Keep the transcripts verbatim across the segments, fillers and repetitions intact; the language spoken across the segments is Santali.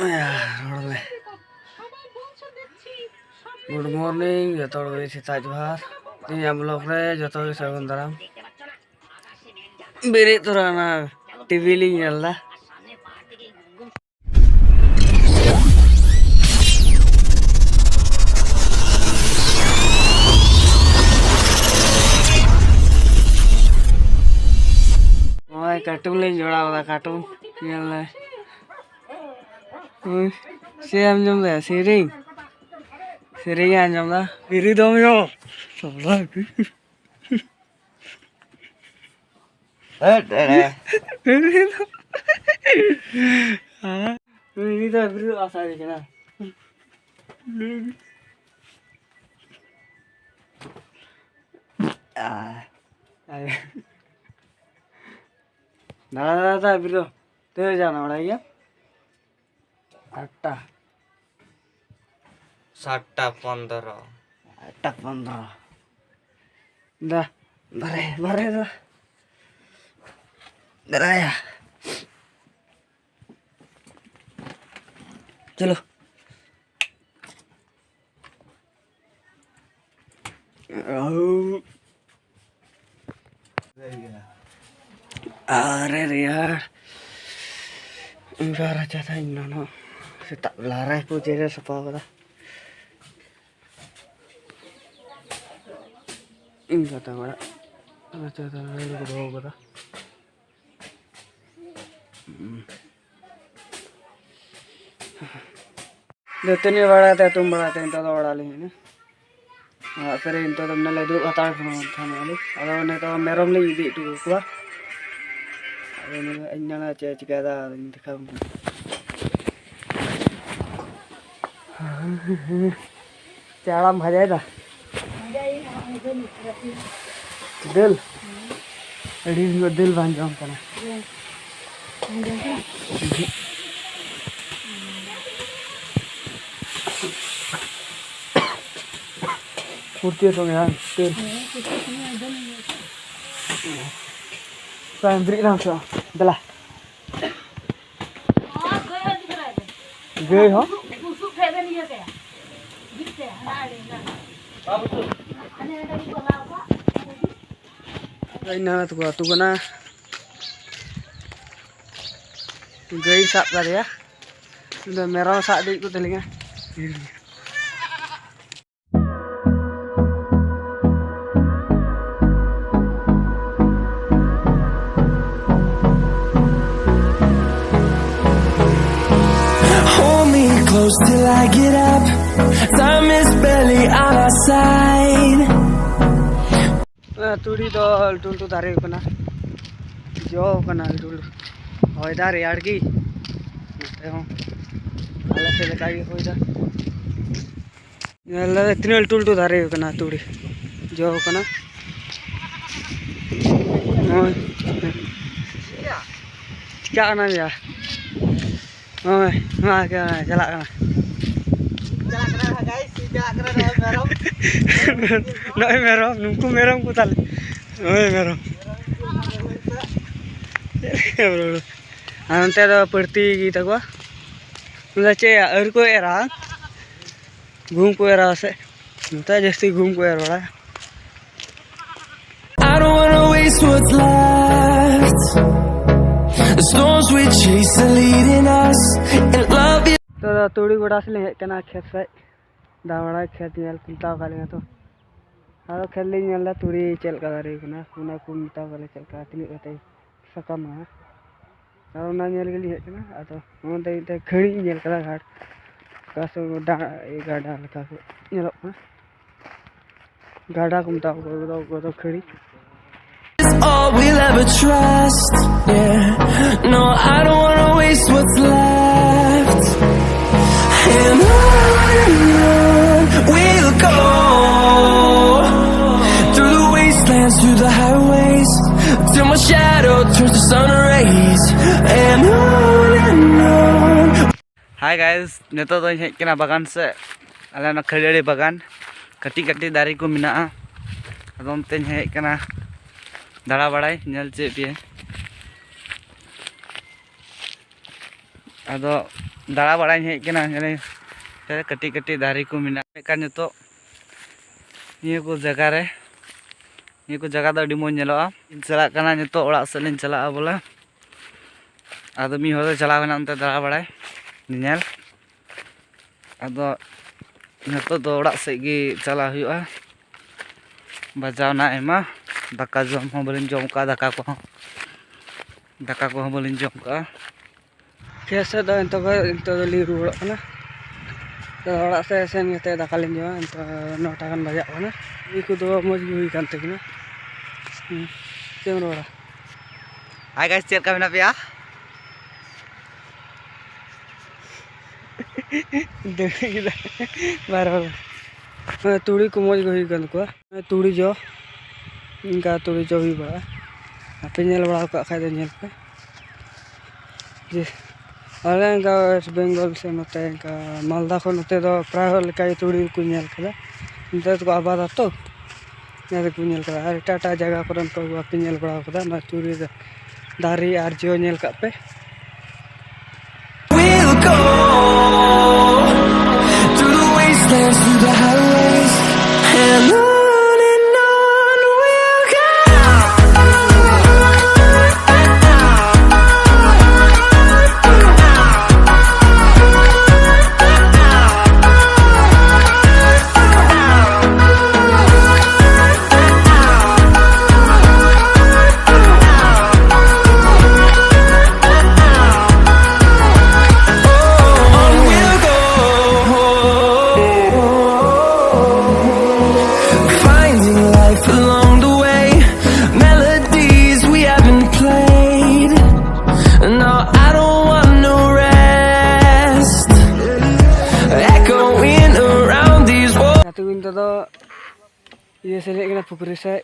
ᱨᱚᱲ ᱢᱮ᱾ Good morning ᱡᱚᱛᱚ ᱦᱚᱲ ᱜᱮ, ᱥᱮᱛᱟᱜ ᱡᱚᱦᱟᱨ᱾ ᱤᱧᱟᱹᱜ vlog ᱨᱮ ᱡᱚᱛᱚ ᱜᱮ ᱥᱟᱹᱜᱩᱱ ᱫᱟᱨᱟᱢ᱾ ᱵᱮᱨᱮᱫ ᱛᱚᱨᱟ ᱚᱱᱟ ᱴᱤᱵᱷᱤ ᱞᱤᱧ ᱧᱮᱞ ᱮᱫᱟ᱾ ᱱᱚᱜᱼᱚᱭ ᱠᱟᱹᱴᱩᱱ ᱞᱤᱧ ᱡᱚᱲᱟᱣ ᱮᱫᱟ, ᱠᱟᱹᱴᱩᱱ ᱧᱮᱞ ᱢᱮ᱾ ᱦᱳᱭ, ᱪᱮᱫ ᱮᱢ ᱟᱸᱡᱚᱢ ᱮᱫᱟ? ᱥᱮᱨᱮᱧ? ᱥᱮᱨᱮᱧ ᱮ ᱟᱸᱡᱚᱢ ᱮᱫᱟ? ᱵᱤᱨᱤ ᱫᱚᱢ ᱭᱚ᱾ ᱥᱟᱞᱟ᱾ ᱦᱮᱴ, ᱮᱲᱮ᱾ ᱵᱤᱨᱤ ᱫᱚ, ᱦᱮᱸ? ᱵᱤᱨᱤ ᱫᱚ ᱵᱤᱨᱤ ᱫᱚ ᱟᱥᱟ ᱜᱮ ᱠᱟᱱᱟ᱾ ᱟᱭ᱾ ᱟᱭ᱾ ᱫᱟᱬᱟ, ᱫᱟᱬᱟ, ᱫᱟᱬᱟ, ᱵᱤᱨᱤ ᱫᱚ᱾ ᱛᱤᱱᱟᱹᱜ ᱡᱟᱱ ᱵᱟᱲᱟᱭ ᱜᱮᱭᱟ? ᱟᱴᱴᱟ᱾ ᱥᱟᱛᱴᱟ ᱯᱚᱱᱫᱽᱨᱚ᱾ ᱟᱴᱴᱟ ᱯᱚᱱᱫᱽᱨᱚ᱾ ᱫᱟ, ᱵᱟᱨᱮ, ᱵᱟᱨᱮ ᱫᱟ᱾ ᱫᱟᱨᱟᱭᱟ᱾ ᱪᱚᱞᱚ᱾ ᱟᱨᱮ ᱨᱮᱭᱟᱲ᱾ ᱤᱧ ᱵᱟ ᱨᱟᱪᱟ ᱛᱟᱭ ᱱᱟᱱᱟ ᱥᱮᱛᱟᱜ ᱵᱮᱲᱟ ᱨᱮ ᱠᱚ ᱡᱮᱨᱮᱲ ᱥᱟᱯᱷᱟ ᱠᱟᱫᱟ᱾ ᱤᱧ ᱵᱟ ᱛᱟᱠᱚ ᱚᱲᱟᱜ ᱨᱟᱪᱟ ᱛᱟᱭ ᱨᱮ ᱠᱚ ᱫᱚᱦᱚ ᱠᱟᱫᱟ᱾ ᱫᱟᱹᱛᱟᱹᱱᱤ ᱵᱟᱲᱟ ᱠᱟᱛᱮ, ᱦᱩᱛᱩᱢ ᱵᱟᱲᱟ ᱠᱟᱛᱮ ᱱᱤᱛᱚᱜ ᱫᱚ ᱚᱲᱟᱜ ᱞᱤᱧ ᱦᱮᱡ ᱮᱱᱟ᱾ ᱚᱲᱟᱜ ᱥᱮᱫ ᱨᱮ ᱱᱤᱛᱚᱜ ᱫᱚ ᱢᱟᱱᱮ ᱞᱮ ᱫᱩᱲᱩᱵ ᱦᱟᱛᱟᱲ ᱠᱟᱱᱟ᱾ ᱟᱫᱚ ᱱᱤᱛᱚᱜ ᱢᱮᱨᱚᱢ ᱞᱤᱧ ᱤᱫᱤ ᱦᱚᱴᱚ ᱠᱟᱠᱚᱣᱟ᱾ ᱟᱫᱚ ᱤᱧ ᱱᱟᱱᱟ ᱪᱮᱫ ᱮ ᱪᱤᱠᱟᱹᱭᱮᱫᱟ, ᱟᱫᱚᱧ ᱫᱮᱠᱷᱟᱣ ᱟᱵᱚᱱ ᱠᱟᱱᱟ᱾ ᱪᱮᱫ ᱟᱲᱟᱜ ᱮᱢ ᱵᱷᱟᱡᱟᱭᱮᱫᱟ? ᱫᱟᱹᱞ? ᱟᱹᱰᱤ ᱫᱤᱱ ᱠᱷᱚᱱ ᱫᱟᱹᱞ ᱵᱟᱝ ᱡᱚᱢ ᱠᱟᱱᱟ᱾ ᱯᱷᱩᱨᱛᱤ ᱥᱚᱸᱜᱮ ᱵᱟᱝ? ᱫᱟᱹᱞ᱾ ᱵᱮᱨᱮᱫ ᱞᱮᱱ ᱥᱮ ᱵᱟᱝ? ᱫᱮᱞᱟ᱾ ᱜᱟᱹᱭ ᱦᱚᱸ᱾ ᱵᱩᱥᱩᱵ ᱴᱷᱮᱡ ᱵᱮᱱ ᱤᱭᱟᱹ ᱠᱟᱭᱟ᱾ ᱵᱤᱫ ᱠᱟᱭᱟ, ᱦᱟᱱᱟ ᱟᱲᱮ ᱦᱮᱱᱟᱜ᱾ ᱦᱟᱱᱮ ᱚᱸᱰᱮ ᱠᱚ ᱪᱟᱞᱟᱣ ᱠᱚᱜᱼᱟ᱾ ᱤᱱᱟᱹ ᱛᱮᱠᱚ ᱟᱹᱛᱩ ᱠᱟᱱᱟ᱾ ᱜᱟᱹᱭ ᱥᱟᱵ ᱠᱟᱫᱮᱭᱟ᱾ ᱤᱧ ᱫᱚ ᱢᱮᱨᱚᱢ ᱥᱟᱵ ᱤᱫᱤᱭᱮᱫ ᱠᱚ ᱛᱟᱹᱞᱤᱧᱟ᱾ Hold me close till I get up. Time is barely on our side. ᱛᱩᱲᱤ ᱫᱚ ᱞᱟᱹᱴᱩ ᱞᱟᱹᱴᱩ ᱫᱟᱨᱮ ᱠᱟᱱᱟ, ᱡᱚ ᱠᱟᱱᱟ ᱞᱟᱹᱴᱩ ᱞᱟᱹᱴᱩ᱾ ᱦᱚᱭ ᱫᱟ ᱨᱮᱭᱟᱲ ᱜᱮ, ᱱᱚᱛᱮ ᱦᱚᱸ ᱟᱞᱮ ᱥᱮᱫ ᱞᱮᱠᱟ ᱜᱮ ᱦᱚᱭ ᱫᱟ᱾ ᱧᱮᱞ ᱫᱟᱲᱮ ᱛᱤᱱᱟᱹᱜ ᱞᱟᱹᱴᱩ ᱞᱟᱹᱴᱩ ᱫᱟᱨᱮ ᱠᱟᱱᱟ, ᱛᱩᱲᱤ ᱡᱚ ᱠᱟᱱᱟ᱾ ᱱᱚᱜᱼᱚᱭ᱾ ᱪᱤᱠᱟᱜ ᱠᱟᱱᱟ ᱭᱟ? ᱱᱚᱜᱼᱚᱭ, ᱱᱚᱣᱟ ᱜᱮ ᱪᱟᱞᱟᱜ ᱠᱟᱱᱟ᱾ ᱪᱟᱞᱟᱜ ᱠᱟᱱᱟ ᱦᱟᱸᱜ, guys, ᱪᱟᱞᱟᱜ ᱠᱟᱱᱟ ᱱᱚᱜᱼᱚᱭ ᱢᱮᱨᱚᱢ᱾ ᱱᱚᱜᱼᱚᱭ ᱢᱮᱨᱚᱢ, ᱱᱩᱠᱩ ᱢᱮᱨᱚᱢ ᱠᱚ ᱛᱟᱞᱮ᱾ ᱱᱚᱜᱼᱚᱭ ᱢᱮᱨᱚᱢ᱾ ᱟᱨ ᱱᱚᱱᱛᱮ ᱫᱚ ᱯᱟᱹᱲᱛᱤ ᱜᱮ ᱛᱟᱠᱚᱣᱟ᱾ ᱱᱚᱰᱮ ᱪᱮᱫ ᱟᱹᱨᱩ ᱠᱚ ᱮᱨᱟ? ᱜᱩᱦᱩᱢ ᱠᱚ ᱮᱨᱟ ᱥᱮ? ᱱᱚᱛᱮ ᱡᱟᱹᱥᱛᱤ ᱜᱩᱦᱩᱢ ᱠᱚ ᱮᱨ ᱵᱟᱲᱟᱭᱟ᱾ I don't wanna waste what's left. The storms we chase are leading us, and love is ᱛᱚ, ᱛᱩᱲᱤ ᱜᱚᱰᱟ ᱥᱮᱫ ᱞᱤᱧ ᱦᱮᱡ ᱠᱟᱱᱟ, ᱠᱷᱮᱛ ᱥᱮᱫ ᱫᱟᱬᱟ ᱵᱟᱲᱟᱭ, ᱠᱷᱮᱛ ᱧᱮᱞ ᱠᱚ ᱢᱮᱛᱟᱣ ᱟᱠᱟᱫ ᱞᱤᱧᱟ᱾ ᱛᱚ ᱟᱫᱚ ᱠᱷᱮᱛ ᱞᱤᱧ ᱧᱮᱞ ᱮᱫᱟ ᱛᱩᱲᱤ ᱪᱮᱫ ᱞᱮᱠᱟ ᱫᱟᱨᱮ ᱠᱟᱱᱟ, ᱚᱱᱟ ᱠᱚ ᱢᱮᱛᱟᱣ ᱟᱠᱟᱫ ᱞᱤᱧᱟ ᱪᱮᱫ ᱞᱮᱠᱟ, ᱛᱤᱱᱟᱹᱜ ᱠᱟᱛᱮ ᱥᱟᱠᱟᱢ ᱢᱮᱱᱟᱜᱼᱟ᱾ ᱟᱨ ᱚᱱᱟ ᱧᱮᱞ ᱜᱮᱞᱤᱧ ᱦᱮᱡ ᱠᱟᱱᱟ᱾ ᱟᱫᱚ ᱱᱚᱜᱼᱚᱭ ᱢᱤᱫᱴᱮᱱ ᱠᱷᱟᱹᱲᱤᱧ ᱧᱮᱞ ᱠᱟᱫᱟ, ᱜᱷᱟᱴ, ᱚᱠᱟ ᱥᱮᱫ ᱜᱟᱰᱟ, ᱜᱟᱰᱟ ᱞᱮᱠᱟ ᱠᱚ ᱧᱮᱞᱚᱜ ᱠᱟᱱᱟ᱾ ᱜᱟᱰᱟ ᱠᱚ ᱢᱮᱛᱟᱜᱼᱟ, ᱚᱠᱚᱭ ᱠᱚᱫᱚ, ᱚᱠᱚᱭ ᱠᱚᱫᱚ ᱠᱷᱟᱹᱲᱤ᱾ All we'll ever trust. Yeah, no, I don't wanna waste what's left. And on and on we'll go, through the wastelands, through the highways, till my shadow turns to sun rays. And on and on. Hi guys, ᱱᱤᱛᱚᱜ ᱫᱚᱧ ᱦᱮᱡ ᱠᱟᱱᱟ ᱵᱟᱜᱟᱱ ᱥᱮᱫ, ᱟᱞᱮ ᱚᱱᱟ ᱠᱷᱟᱹᱡᱟᱹᱲᱤ ᱵᱟᱜᱟᱱ, ᱠᱟᱹᱴᱤᱡ ᱠᱟᱹᱴᱤᱡ ᱫᱟᱨᱮ ᱠᱚ ᱢᱮᱱᱟᱜᱼᱟ᱾ ᱟᱫᱚ ᱚᱱᱛᱮᱧ ᱦᱮᱡ ᱠᱟᱱᱟ ᱫᱟᱬᱟ ᱵᱟᱲᱟᱭ, ᱧᱮᱞ ᱦᱚᱪᱚᱭᱮᱫ ᱯᱮᱭᱟᱹᱧ᱾ ᱟᱫᱚ ᱫᱟᱬᱟ ᱵᱟᱲᱟᱧ ᱦᱮᱡ ᱠᱟᱱᱟ, ᱧᱮᱞᱮ ᱠᱟᱹᱴᱤᱡ ᱠᱟᱹᱴᱤᱡ ᱫᱟᱨᱮ ᱠᱚ ᱢᱮᱱᱟᱜᱼᱟ᱾ ᱢᱮᱱᱠᱷᱟᱱ ᱱᱤᱛᱚᱜ ᱱᱤᱭᱟᱹ ᱠᱚ ᱡᱟᱭᱜᱟ ᱨᱮ, ᱱᱤᱭᱟᱹ ᱠᱚ ᱡᱟᱭᱜᱟ ᱫᱚ ᱟᱹᱰᱤ ᱢᱚᱡᱽ ᱧᱮᱞᱚᱜᱼᱟ᱾ ᱤᱧ ᱪᱟᱞᱟᱜ ᱠᱟᱱᱟ ᱱᱤᱛᱚᱜ, ᱚᱲᱟᱜ ᱥᱮᱫ ᱞᱤᱧ ᱪᱟᱞᱟᱜᱼᱟ ᱵᱚᱞᱮ᱾ ᱟᱫᱚ ᱢᱤᱫ ᱦᱚᱲ ᱫᱚ ᱪᱟᱞᱟᱣ ᱠᱟᱱᱟ ᱚᱱᱛᱮ ᱫᱟᱬᱟ ᱵᱟᱲᱟᱭ, ᱧᱮᱧᱮᱞ᱾ ᱟᱫᱚ ᱱᱤᱛᱚᱜ ᱫᱚ ᱚᱲᱟᱜ ᱥᱮᱫ ᱜᱮ ᱪᱟᱞᱟᱜ ᱦᱩᱭᱩᱜᱼᱟ᱾ ᱵᱟᱡᱟᱣᱱᱟ ᱟᱭᱢᱟ, ᱫᱟᱠᱟ ᱡᱚᱢ ᱦᱚᱸ ᱵᱟᱹᱞᱤᱧ ᱡᱚᱢ ᱠᱟᱜᱼᱟ, ᱫᱟᱠᱟ ᱠᱚᱦᱚᱸ, ᱫᱟᱠᱟ ᱠᱚᱦᱚᱸ ᱵᱟᱹᱞᱤᱧ ᱡᱚᱢ ᱠᱟᱜᱼᱟ᱾ ᱠᱷᱮᱛ ᱥᱮᱫ ᱫᱚ ᱱᱤᱛᱚᱜ ᱫᱚ, ᱱᱤᱛᱚᱜ ᱫᱚᱞᱤᱧ ᱨᱩᱣᱟᱹᱲᱚᱜ ᱠᱟᱱᱟ᱾ ᱛᱚ, ᱚᱲᱟᱜ ᱥᱮᱫ ᱥᱮᱱ ᱠᱟᱛᱮ ᱫᱟᱠᱟ ᱞᱤᱧ ᱡᱚᱢᱟ᱾ ᱱᱤᱛᱚᱜ ᱱᱚᱴᱟ ᱜᱟᱱ ᱵᱟᱡᱟᱜ ᱠᱟᱱᱟ᱾ ᱤᱭᱟᱹ ᱠᱚᱫᱚ ᱢᱚᱡᱽ ᱜᱮ ᱦᱩᱭ ᱠᱟᱱ ᱛᱟᱹᱠᱤᱱᱟ᱾ ᱦᱩᱸ᱾ ᱪᱮᱫ ᱮᱢ ᱨᱚᱲᱟ? Hi guys, ᱪᱮᱫ ᱞᱮᱠᱟ ᱢᱮᱱᱟᱜ ᱯᱮᱭᱟ? ᱫᱟᱹᱲ ᱠᱮᱫᱟ ᱵᱟᱨ ᱦᱚᱲ᱾ ᱦᱮᱸ, ᱛᱩᱲᱤ ᱠᱚ ᱢᱚᱡᱽ ᱜᱮ ᱦᱩᱭ ᱠᱟᱱ ᱛᱟᱠᱚᱣᱟ᱾ ᱛᱩᱲᱤ ᱡᱚ, ᱤᱱᱠᱟ ᱛᱩᱲᱤ ᱡᱚ ᱦᱩᱭ ᱵᱟᱲᱟᱜᱼᱟ᱾ ᱟᱯᱮ ᱧᱮᱞ ᱵᱟᱲᱟ ᱟᱠᱟᱫ ᱠᱷᱟᱡ ᱫᱚ ᱧᱮᱞ ᱯᱮ᱾ ᱡᱮ, ᱟᱞᱮ ᱤᱱᱠᱟ West Bengal ᱥᱮ ᱱᱚᱛᱮ ᱤᱱᱠᱟ ᱢᱟᱞᱫᱟ ᱠᱷᱚᱱ ᱱᱚᱛᱮ ᱫᱚ ᱯᱨᱟᱭ ᱦᱚᱲ ᱞᱮᱠᱟ ᱜᱮ ᱛᱩᱲᱤ ᱠᱚ ᱧᱮᱞ ᱠᱟᱫᱟ᱾ ᱱᱚᱛᱮ ᱫᱚᱠᱚ ᱟᱵᱟᱫᱟ ᱛᱚ, ᱚᱱᱟ ᱛᱮᱠᱚ ᱧᱮᱞ ᱠᱟᱫᱟ᱾ ᱟᱨ ᱮᱴᱟᱜ ᱮᱴᱟᱜ ᱡᱟᱭᱜᱟ ᱠᱚᱨᱮᱱ ᱠᱚ ᱵᱟᱯᱮ ᱧᱮᱞ ᱵᱟᱲᱟ ᱠᱟᱫᱟ ᱚᱱᱟ ᱛᱩᱲᱤ ᱫᱚ᱾ ᱫᱟᱨᱮ ᱟᱨ ᱡᱚ ᱧᱮᱞ ᱠᱟᱜ ᱯᱮ᱾ We'll go through the wastelands, through the highways, and on and on we'll go. Finding life along the way, melodies we haven't played. No, I don't want no rest. Echoing around these walls. ᱜᱟᱛᱮ ᱠᱚ ᱱᱤᱛᱚᱜ ᱫᱚ ᱤᱭᱟᱹ ᱥᱮᱫ ᱦᱮᱡ ᱠᱟᱱᱟ, ᱯᱩᱠᱷᱨᱤ ᱥᱮᱫ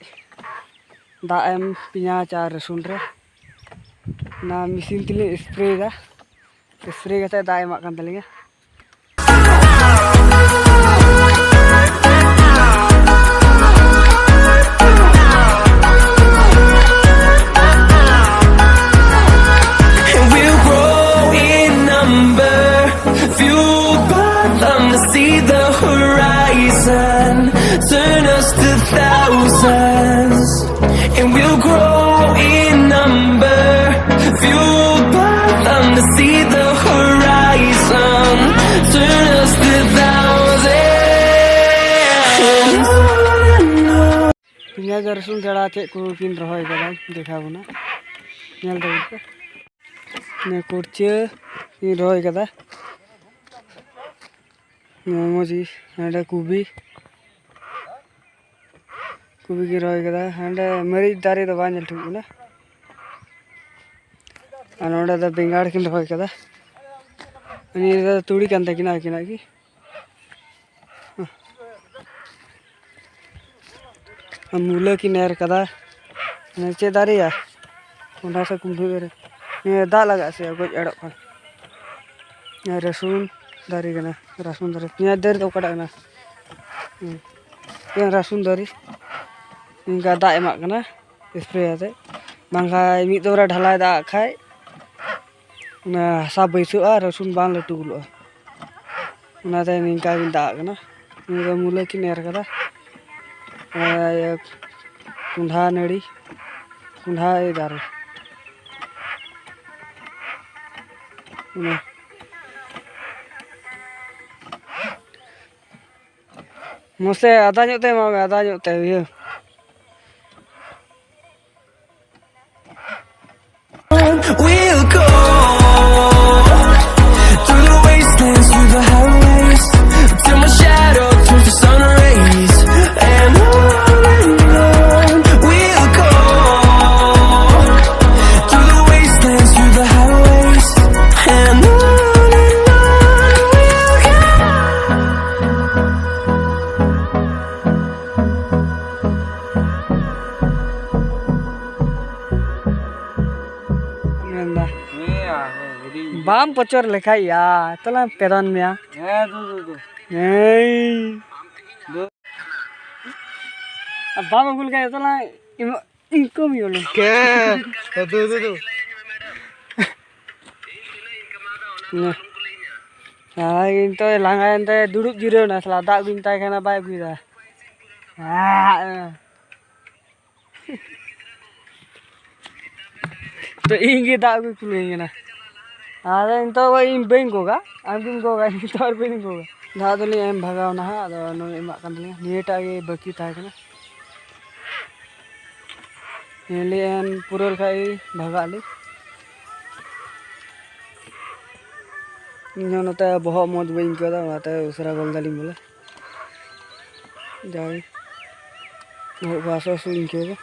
ᱫᱟᱜ ᱮᱢ ᱯᱮᱸᱭᱟᱡᱽ ᱟᱨ ᱨᱟᱹᱥᱩᱱ ᱨᱮ᱾ ᱚᱱᱟ ᱢᱮᱥᱤᱱ ᱛᱮᱞᱤᱧ ᱥᱯᱨᱮᱭᱮᱫᱟ, ᱥᱯᱨᱮ ᱠᱟᱛᱮ ᱫᱟᱜ ᱮᱢᱟᱜ ᱠᱟᱱ ᱛᱟᱹᱞᱤᱧᱟ᱾ And we'll grow in number. Fueled by them to see the horizon, turn us to thousands, and we'll grow in number. Fueled by them to see the horizon, turn us to thousands. ᱯᱮᱸᱭᱟᱡᱽ ᱟᱨ ᱨᱟᱹᱥᱩᱱ ᱪᱷᱟᱲᱟ ᱪᱮᱫ ᱠᱚ ᱠᱤᱱ ᱨᱚᱦᱚᱭ ᱠᱟᱫᱟ, ᱫᱮᱠᱷᱟᱣ ᱵᱚᱱᱟ, ᱧᱮᱞ ᱛᱟᱵᱚᱱ ᱯᱮ᱾ ᱱᱤᱭᱟᱹ ᱠᱩᱲᱪᱟᱹ ᱤᱧ ᱨᱚᱦᱚᱭ ᱠᱟᱫᱟ, ᱱᱚᱣᱟ ᱢᱚᱡᱽ ᱜᱮ᱾ ᱦᱟᱸᱰᱮ ᱠᱚᱵᱤ, ᱠᱚᱵᱤ ᱜᱮ ᱨᱚᱦᱚᱭ ᱠᱟᱫᱟ᱾ ᱦᱟᱸᱰᱮ ᱢᱟᱹᱨᱤᱪ ᱫᱟᱨᱮ ᱫᱚ ᱵᱟᱝ ᱧᱮᱞ ᱴᱷᱤᱠᱚᱜ ᱠᱟᱱᱟ᱾ ᱟᱨ ᱱᱚᱸᱰᱮ ᱫᱚ ᱵᱮᱸᱜᱟᱲ ᱠᱤᱱ ᱨᱚᱦᱚᱭ ᱠᱟᱫᱟ᱾ ᱱᱤᱭᱟᱹ ᱫᱚ ᱛᱩᱲᱤ ᱠᱟᱱ ᱛᱟᱹᱠᱤᱱᱟ ᱟᱹᱠᱤᱱᱟᱜ ᱜᱮ᱾ ᱟᱨ ᱢᱩᱞᱟᱹ ᱠᱤᱱ ᱮᱨ ᱠᱟᱫᱟ᱾ ᱪᱮᱫ ᱫᱟᱨᱮᱭᱟ? ᱠᱚᱸᱰᱷᱟ ᱥᱮ ᱠᱩᱢᱰᱷᱟᱹ ᱫᱟᱨᱮ᱾ ᱱᱤᱭᱟᱹ ᱫᱟᱜ ᱞᱟᱜᱟᱜ ᱥᱮ ᱜᱚᱡ ᱟᱲᱚᱜ ᱠᱷᱟᱱ᱾ ᱟᱨ ᱨᱟᱹᱥᱩᱱ ᱫᱟᱨᱮ ᱠᱟᱱᱟ, ᱨᱟᱹᱥᱩᱱ ᱫᱟᱨᱮ᱾ ᱯᱮᱸᱭᱟᱡᱽ ᱫᱟᱨᱮ ᱫᱚ ᱚᱠᱟᱴᱟᱜ ᱠᱟᱱᱟ? ᱦᱮᱸ᱾ ᱯᱮᱸᱭᱟᱡᱽ, ᱨᱟᱹᱥᱩᱱ ᱫᱟᱨᱮ᱾ ᱱᱤᱝᱠᱟ ᱫᱟᱜ ᱮᱢᱟᱜ ᱠᱟᱱᱟ, ᱥᱯᱨᱮ ᱟᱛᱮ᱾ ᱵᱟᱝᱠᱷᱟᱡ ᱢᱤᱫ ᱫᱚᱢ ᱨᱮ ᱰᱷᱟᱞᱟᱭ ᱫᱟᱜ ᱠᱷᱟᱡ ᱚᱱᱟ ᱦᱟᱥᱟ ᱵᱟᱹᱭᱥᱟᱹᱜᱼᱟ, ᱨᱟᱹᱥᱩᱱ ᱵᱟᱝ ᱞᱟᱹᱴᱩ ᱜᱚᱞᱚᱜᱼᱟ᱾ ᱚᱱᱟᱛᱮ ᱱᱤᱝᱠᱟ ᱜᱤᱧ ᱫᱟᱜ ᱟᱜ ᱠᱟᱱᱟ᱾ ᱱᱤᱭᱟᱹ ᱫᱚ ᱢᱩᱞᱟᱹ ᱠᱤᱱ ᱮᱨ ᱠᱟᱫᱟ᱾ ᱟᱨ ᱤᱭᱟᱹ ᱠᱚᱸᱰᱷᱟ ᱱᱟᱹᱲᱤ, ᱠᱚᱸᱰᱷᱟ ᱫᱟᱨᱮ᱾ ᱚᱱᱟ᱾ ᱢᱟᱥᱮ ᱟᱫᱟ ᱧᱚᱜ ᱛᱮ ᱮᱢᱟᱜ ᱢᱮ, ᱟᱫᱟ ᱧᱚᱜ ᱛᱮ, ᱤᱭᱟᱹ᱾ We'll go through the wastelands, through the highways, till my shadow turns to sun rays. And on and on we'll go, through the wastelands, through the highways, and on and on we'll go. ᱢᱮᱱᱫᱟ, ᱦᱮᱸ, ᱦᱩᱰᱤᱧ᱾ ᱵᱟᱢ ᱯᱚᱪᱚᱨ ᱞᱮᱠᱷᱟᱡ ᱭᱟ, ᱛᱚᱞᱟᱝ ᱯᱮᱫᱚᱱ ᱢᱮᱭᱟ᱾ ᱦᱮᱸ, ᱫᱩ, ᱫᱩ, ᱫᱩ᱾ ᱦᱮᱸ᱾ ᱫᱩ᱾ ᱟᱨ ᱵᱟᱢ ᱟᱹᱜᱩ ᱞᱮᱠᱷᱟᱡ ᱛᱚᱞᱟᱝ ᱤᱢᱟᱹ-, ᱤᱱᱠᱟᱹᱢ ᱤᱭᱟᱹ ᱞᱮ᱾ ᱠᱮ? ᱫᱩ, ᱫᱩ, ᱫᱩ᱾ ᱱᱮ᱾ ᱟᱨ ᱱᱤᱛᱚᱜ ᱞᱟᱸᱜᱟᱭᱮᱱ ᱛᱮ ᱫᱩᱲᱩᱵ ᱡᱤᱨᱟᱹᱣ ᱮᱱᱟ᱾ ᱥᱟᱞᱟ ᱫᱟᱜ ᱟᱹᱜᱩᱧ ᱢᱮᱛᱟᱭ ᱠᱟᱱᱟ, ᱵᱟᱭ ᱟᱹᱜᱩᱭᱮᱫᱟ᱾ ᱛᱚ ᱤᱧ ᱜᱮ ᱫᱟᱜ ᱟᱹᱜᱩᱭ ᱠᱩᱞᱤᱧ ᱠᱟᱱᱟ᱾ ᱟᱫᱚ ᱱᱤᱛᱚᱜ ᱤᱧ ᱵᱟᱹᱧ ᱜᱚᱜᱟ, ᱟᱢ ᱜᱮᱢ ᱜᱚᱜᱟ, ᱤᱧ ᱛᱚ ᱟᱨ ᱵᱟᱹᱧ ᱜᱚᱜᱟ᱾ ᱫᱟᱜ ᱫᱚᱞᱤᱧ ᱮᱢ ᱵᱷᱟᱜᱟᱣ ᱱᱟ ᱦᱟᱸᱜ, ᱟᱫᱚ ᱱᱩᱭ ᱮᱢᱟᱜ ᱠᱟᱱ ᱛᱟᱞᱤᱧᱟ᱾ ᱱᱤᱭᱟᱹᱴᱟᱜ ᱜᱮ ᱵᱟᱹᱠᱤ ᱛᱟᱦᱮᱸ ᱠᱟᱱᱟ᱾ ᱱᱤᱭᱟᱹ ᱞᱤᱧ ᱮᱢ ᱯᱩᱨᱟᱹᱣ ᱞᱮᱠᱷᱟᱡ ᱜᱮ ᱵᱷᱟᱜᱟᱜ ᱟᱹᱞᱤᱧ᱾ ᱤᱧ ᱦᱚᱸ ᱱᱚᱛᱮ ᱵᱚᱦᱚᱜ ᱢᱚᱡᱽ ᱵᱟᱹᱧ ᱟᱹᱭᱠᱟᱹᱣ ᱮᱫᱟ, ᱚᱱᱟᱛᱮ ᱩᱥᱟᱹᱨᱟ ᱜᱚᱞ ᱫᱟᱞᱤᱧ ᱵᱚᱞᱮ᱾ ᱡᱟᱭ ᱵᱚᱦᱚᱜ ᱠᱚ ᱦᱟᱹᱥᱩ ᱦᱟᱹᱥᱩᱧ ᱟᱹᱭᱠᱟᱹᱣ ᱮᱫᱟ᱾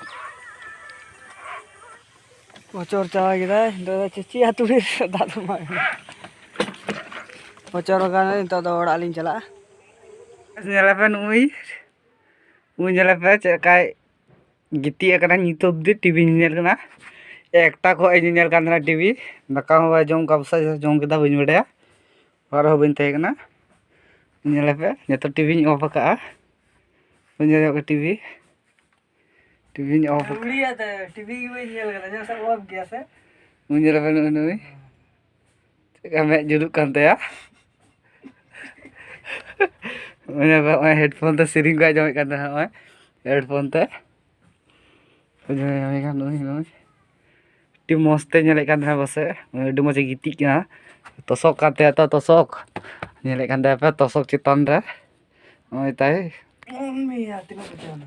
ᱯᱚᱪᱚᱨ ᱪᱟᱵᱟ ᱠᱮᱫᱟᱭ᱾ ᱱᱤᱛᱚᱜ ᱫᱚ ᱪᱮᱫ ᱟᱹᱛᱩ ᱨᱮ ᱫᱟᱜ ᱫᱚ ᱵᱟᱝ ᱠᱟᱱᱟ᱾ ᱯᱚᱪᱚᱨ ᱟᱠᱟᱱᱟ, ᱱᱤᱛᱚᱜ ᱫᱚ ᱚᱲᱟᱜ ᱞᱤᱧ ᱪᱟᱞᱟᱜᱼᱟ᱾ ᱧᱮᱞ ᱟᱯᱮ ᱱᱩᱭ, ᱩᱱᱤ ᱧᱮᱞ ᱟᱯᱮ ᱪᱮᱫ ᱞᱮᱠᱟᱭ ᱜᱤᱛᱤᱡ ᱟᱠᱟᱱᱟ, ᱧᱤᱛ ᱚᱵᱫᱤ ᱴᱤᱵᱷᱤ ᱧᱮᱧᱮᱞ ᱠᱟᱱᱟ᱾ ᱮᱠᱴᱟ ᱠᱷᱚᱡ ᱮ ᱧᱮᱧᱮᱞ ᱠᱟᱱ ᱛᱟᱦᱮᱱᱟ ᱴᱤᱵᱷᱤ᱾ ᱫᱟᱠᱟ ᱦᱚᱸ ᱵᱟᱭ ᱡᱚᱢ ᱠᱟᱜ, ᱯᱟᱥᱮᱡ ᱡᱚᱢ ᱠᱮᱫᱟ, ᱵᱟᱹᱧ ᱵᱟᱰᱟᱭᱟ᱾ ᱚᱲᱟᱜ ᱨᱮᱦᱚᱸ ᱵᱟᱹᱧ ᱛᱟᱦᱮᱸ ᱠᱟᱱᱟ᱾ ᱧᱮᱞ ᱟᱯᱮ, ᱡᱚᱛᱚ ᱴᱤᱵᱷᱤᱧ ᱚᱯᱷ ᱟᱠᱟᱜᱼᱟ᱾ ᱵᱟᱹᱧ ᱧᱮᱞ ᱧᱚᱜ ᱠᱟᱜ ᱴᱤᱵᱷᱤ᱾ ᱴᱤᱵᱷᱤᱧ ᱚᱯᱷ ᱟᱠᱟᱜᱼᱟ᱾ ᱟᱹᱣᱲᱤᱭᱟᱹ ᱫᱚ ᱴᱤᱵᱷᱤ ᱜᱮ ᱵᱟᱹᱧ ᱧᱮᱞ ᱠᱟᱫᱟ, ᱧᱮᱞ ᱥᱮ ᱚᱯᱷ ᱜᱮᱭᱟ ᱥᱮ? ᱵᱟᱹᱧ ᱧᱮᱞ ᱟᱯᱮ ᱱᱩᱭ, ᱱᱩᱭ᱾ ᱪᱮᱫ ᱞᱮᱠᱟ ᱢᱮᱫ ᱡᱩᱞᱩᱜ ᱠᱟᱱ ᱛᱟᱭᱟ᱾ ᱩᱱᱤ ᱱᱚᱜᱼᱚᱭ ᱦᱮᱰᱯᱷᱳᱱ ᱛᱮ ᱥᱮᱨᱮᱧ ᱠᱚ ᱟᱸᱡᱚᱢᱮᱫ ᱠᱟᱱ ᱛᱟᱦᱮᱱᱟ, ᱱᱚᱜᱼᱚᱭ ᱦᱮᱰᱯᱷᱳᱱ ᱛᱮ᱾ ᱩᱱᱤ ᱱᱚᱜᱼᱚᱭ ᱱᱩᱭ, ᱱᱩᱭ᱾ ᱟᱹᱰᱤ ᱢᱚᱡᱽ ᱛᱮ ᱧᱮᱞᱮᱫ ᱠᱟᱱ ᱛᱟᱦᱮᱱᱟ ᱯᱟᱥᱮᱡ, ᱟᱹᱰᱤ ᱢᱚᱡᱽ ᱮ ᱜᱤᱛᱤᱡ ᱠᱟᱱᱟ᱾ ᱛᱚᱥᱚᱠ ᱠᱟᱱ ᱛᱟᱭᱟ ᱛᱚ, ᱛᱚᱥᱚᱠ᱾ ᱧᱮᱞᱮᱫ ᱠᱟᱱ ᱛᱟᱭᱟ ᱯᱮ, ᱛᱚᱥᱚᱠ ᱪᱮᱛᱟᱱ ᱨᱮ᱾ ᱱᱚᱜᱼᱚᱭ ᱛᱟᱭ᱾ ᱢᱤᱭᱟ, ᱛᱤᱱᱟᱹᱜ ᱵᱟᱡᱟᱣ ᱮᱱᱟ?